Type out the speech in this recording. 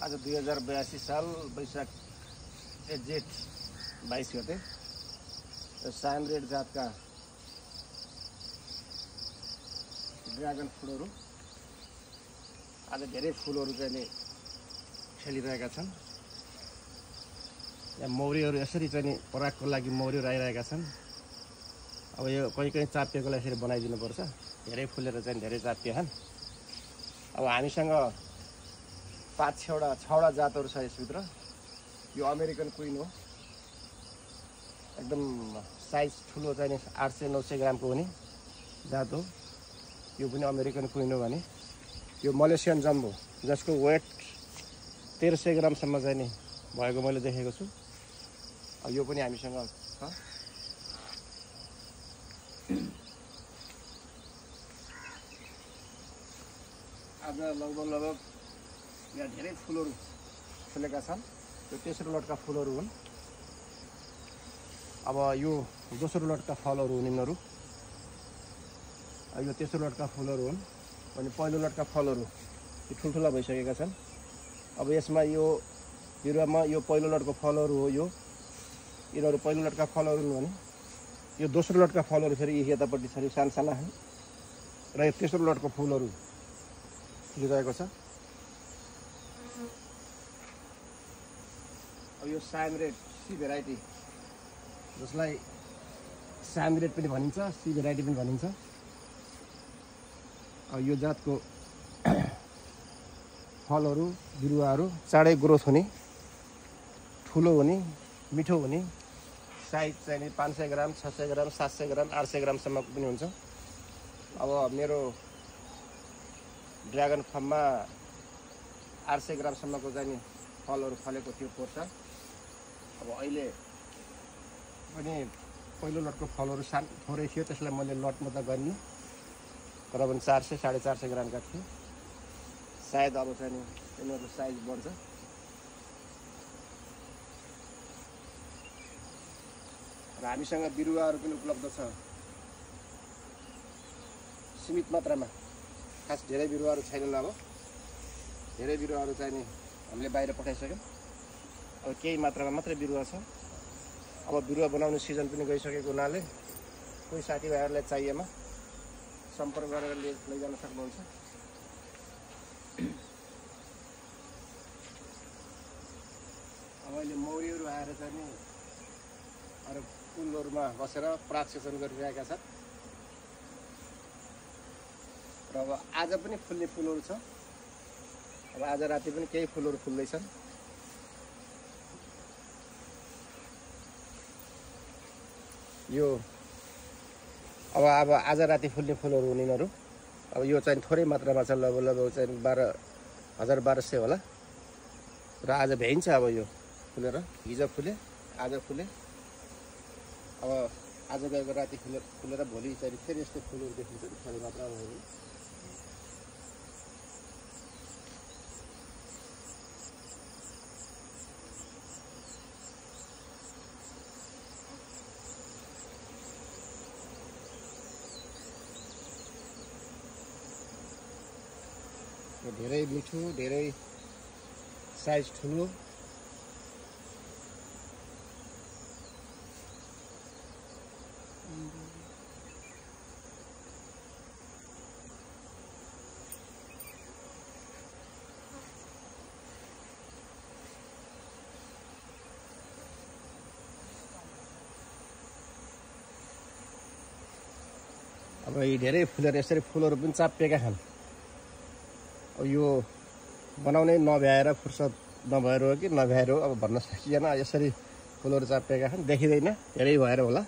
आज 2082 साल वैशाख जेठ 22 गते सायम रेड जातका ड्रागन फुलहरू आज धेरै फुलहरू चाहिँ खेलिरहेका छन्। यहाँ मौरीहरू यसरी चाहिँ परागको लागि मौरीहरू आइरहेका छन्। अब यो कहीँ चापिएकोलाई यसरी बनाइदिनु पर्छ। धेरै फुलेर चाहिँ धेरै चापिएछन्। अब हामीसँग 5-6वटा जातहरू छ यसभित्र। यो अमेरिकन क्विन हो, एकदम साइज ठुलो चाहिँ 800-900 ग्रामको हुने जात हो। यो पनि अमेरिकन क्विन हो भने यो मलेसियन जम्बो जसको वेट 1300 ग्रामसम्म चाहिँ नि भएको मैले देखेको छु। यो पनि हामीसँग छ। आज लगभग यहाँ धेरै फुलहरू फुलेका छन्। यो तेस्रो लटका फुलहरू हुन्। अब यो दोस्रो लटका फलहरू हुन् यिनीहरू। यो तेस्रो लटका फुलहरू हुन् अनि पहिलो लटका फलहरू यो ठुल्ठुला भइसकेका छन्। अब यसमा यो बिरुवामा यो पहिलो लटको फलहरू हो। यो यिनीहरू पहिलो लटका फलहरू हुन् भने यो दोस्रो लटका फलहरू फेरि यतापट्टि छ साना र यो तेस्रो लटको फुलहरू फुलिरहेको छ। अब यो सायम रेड सी भेराइटी जसलाई सायम रेड पनि भनिन्छ, सी भेराइटी पनि भनिन्छ। अब यो जातको फलहरू बिरुवाहरू चाँडै ग्रोथ हुने, ठुलो हुने, मिठो हुने, साइज चाहिँ 500 ग्राम, 600 ग्राम, 700 ग्राम, 800 ग्रामसम्मको पनि हुन्छ। अब मेरो ड्रागन फार्ममा 800 ग्रामसम्मको चाहिँ फलहरू फलेको थियो पोर्छ। अब अहिले पनि पहिलो लटको फलहरू थोरै थियो, त्यसलाई मैले लटमा त गर्ने तर पनि 400-450 ग्रामका थिए। सायद अब चाहिँ यिनीहरूको साइज बढ्छ। र हामीसँग बिरुवाहरू पनि उपलब्ध छ सीमित मात्रामा। खास धेरै बिरुवाहरू छैनन्। अब धेरै बिरुवाहरू चाहिँ नि हामीले बाहिर पठाइसक्यौँ। अब केही मात्रामा मात्रै बिरुवा छ। अब बिरुवा बनाउने सिजन पनि गइसकेको हुनाले कोही साथीभाइहरूलाई चाहिएमा सम्पर्क गरेर लैजान सक्नुहुन्छ। अब अहिले मौरीहरू आएर चाहिँ नि अरू फुलहरूमा बसेर पराग सेचन गरिरहेका छन्। र अब आज पनि फुल्ने फुलहरू छ। अब आज राति पनि केही फुलहरू फुल्दैछन्। यो अब आज राति फुल्ने फुलहरू हुन् यिनीहरू। अब यो चाहिँ थोरै मात्रामा छ, लगभग चाहिँ 1200 होला। र आज भ्याइन्छ। अब यो फुलेर हिजो फुले, आज फुले। अब आज गएको राति फुलेर भोलि चाहिँ फेरि यस्तो फुलहरू देखिन्छ थोरै मात्रामा हो। धेरै मिठो, धेरै साइज ठुलो। अब यी धेरै फुलेर यसरी फुलहरू पनि चापिएका छन्। अब यो बनाउनै नभ्याएर फुर्सद नभएर हो कि नभ्याएर हो अब भन्न सकिएन। यसरी फुलहरू चापिएका छन्, देखिँदैन धेरै भएर होला।